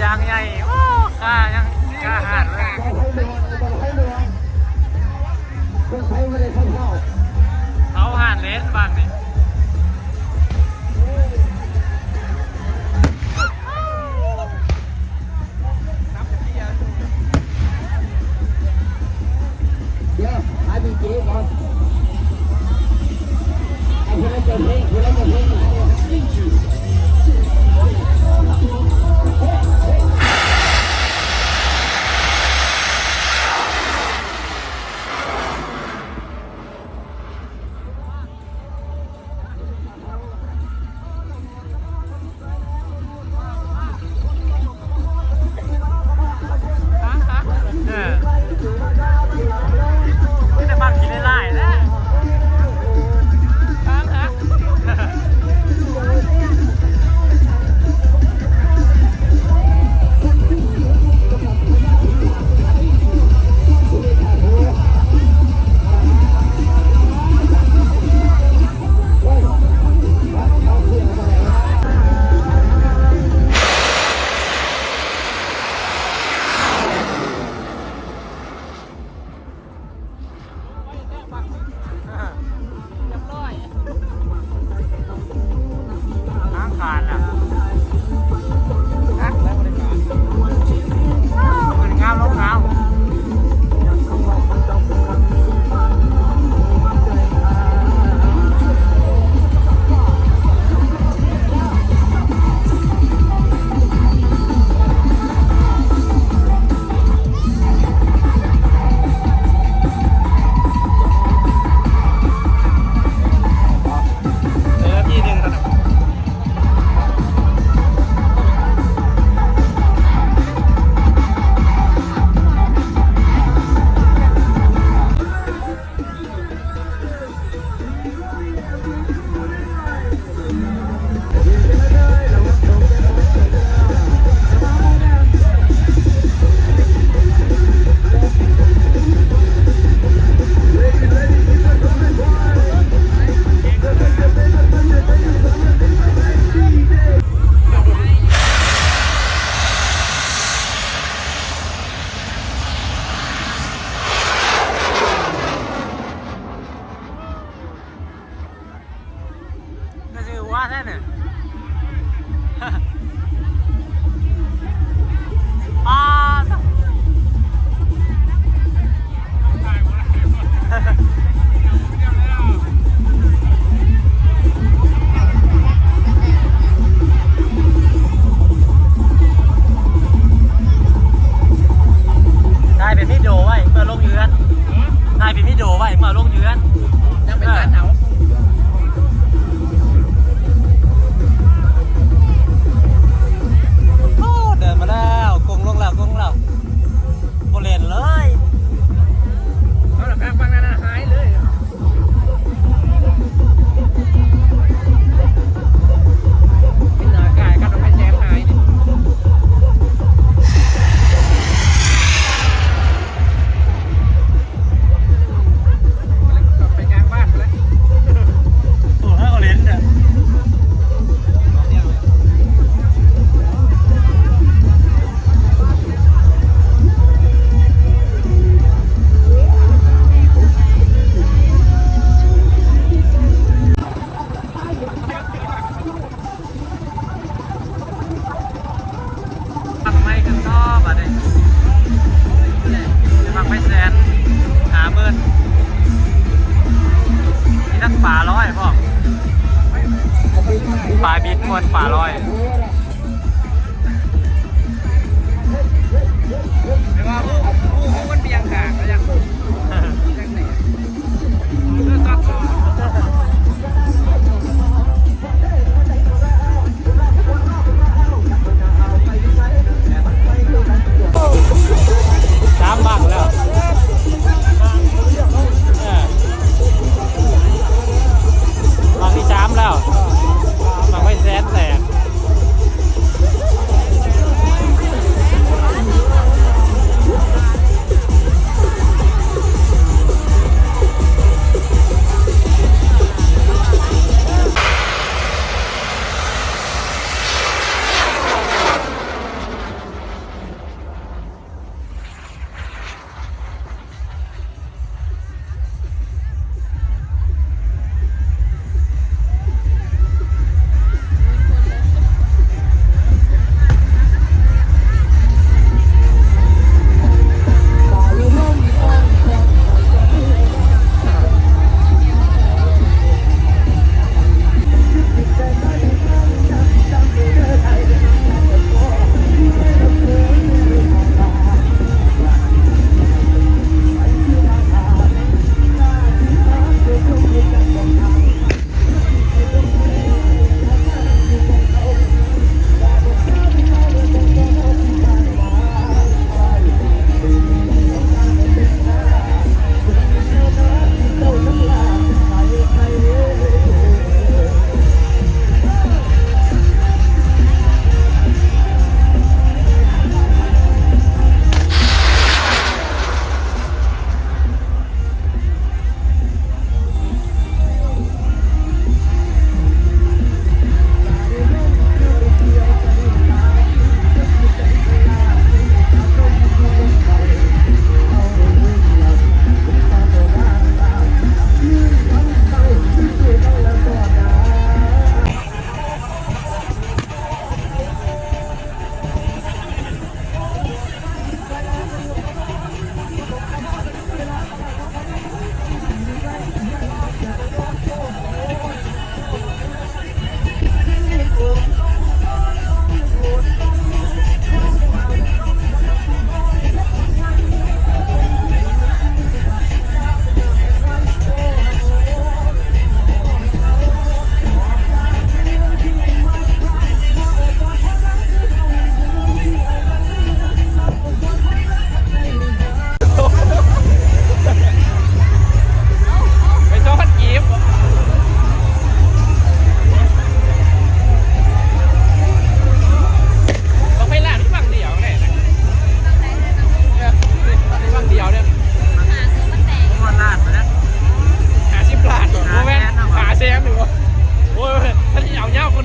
ຢ່າງໃຫຍ່ ໂອ້ ຄ່າຫຍັງ ຄ່າຫານເລີຍ ເຜົາຫານເລນບາດນີ້. ມີແຕ່ບັກຂີ້ຫຼ້າຍໆ ແຫຼະ.ຖ່າຍເປັນວິດີໂອໄວ້ເມື່ອລົງເຮືອນ ຖ່າຍເປັນວິດີໂອໄວ້ເມື່ອລົງເຮືອນ ຍັງເປັນການເອົາ ໂອ້ ເດີນມາແລ້ວ ກົງລົງແລ້ວ ກົງລົງແລ້ວ ບໍ່ເຫຼັ້ນເລີຍ ເອົາລະ ພາກຝັ່ງນັ້ນຫາຍເລີຍ. ເປັນໜ້າກາຍກັບນ້ອງໄພແສນຫາຍນີ້ ໄປກາງບ້ານພຸ້ນແຫຼະ ໂອ້ ເຮົາກໍເຫຼັ້ນເດີ. ບັ້ງໄຟກັນຕໍ່ບາດນີ້ ບັ້ງໄຟແສນ ຫ້າໝື່ນ ມີທັງປາລອຍພ້ອມ ປາບິນມ່ວນປາລອຍ. ແຕ່ວ່າຮູ້ ຮູ້ ຮູ້ມັນບຽງຂ້າງແລ້ວ ສາມບັ້ງແລ້ວ ເອີ ບັ້ງທີສາມແລ້ວ ບັ້ງໄຟແສນແຕກ.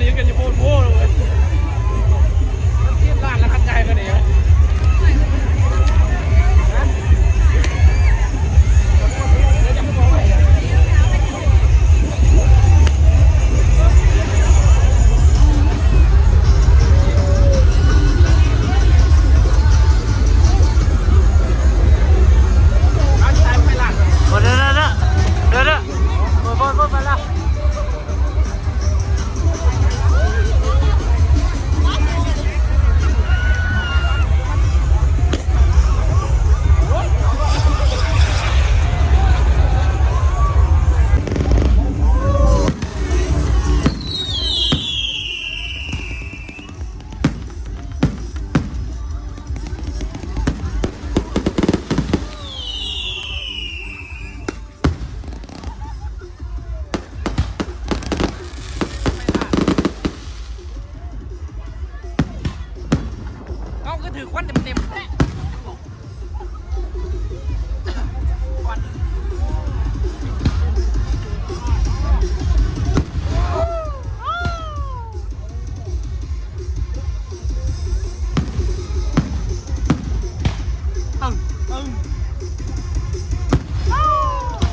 ນີ້ກັນຢູ່ໂພດໂພເລີຍ ເຮັດຮ້ານລະຄັນໃຫຍ່ກວ່ານີ້. ເອົາ ຄືຖືກຄວັນເຕັມໆ ຄວັນ. ເອີ ເອີ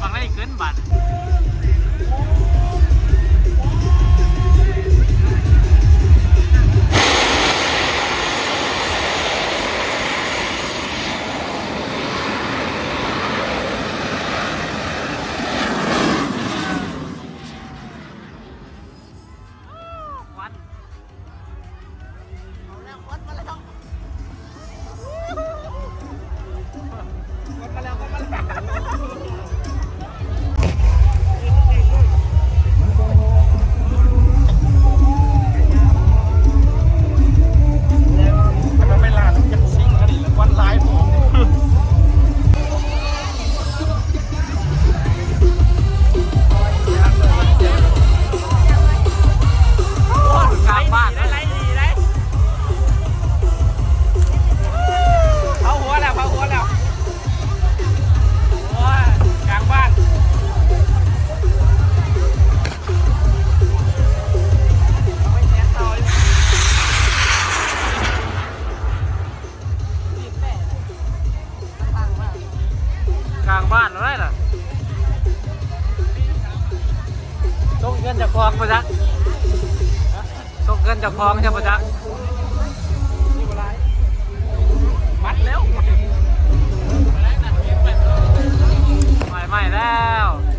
ຟັງໄດ້ຂຶ້ນບາດ. ເຜົາຫົວແລ້ວ ເຜົາຫົວແລ້ວ ໂອ້ຍ ກາງບ້ານ. ກາງບ້ານເລີຍນະ ຕົກເຮືອນເຈົ້າຂອງບໍ່ຈັກ. ຕົກເຮືອນເຈົ້າຂອງໃຊ່ບໍ່ຈັກ. ບັດແລ້ວ ໄຟໄໝ້ແລ້ວ.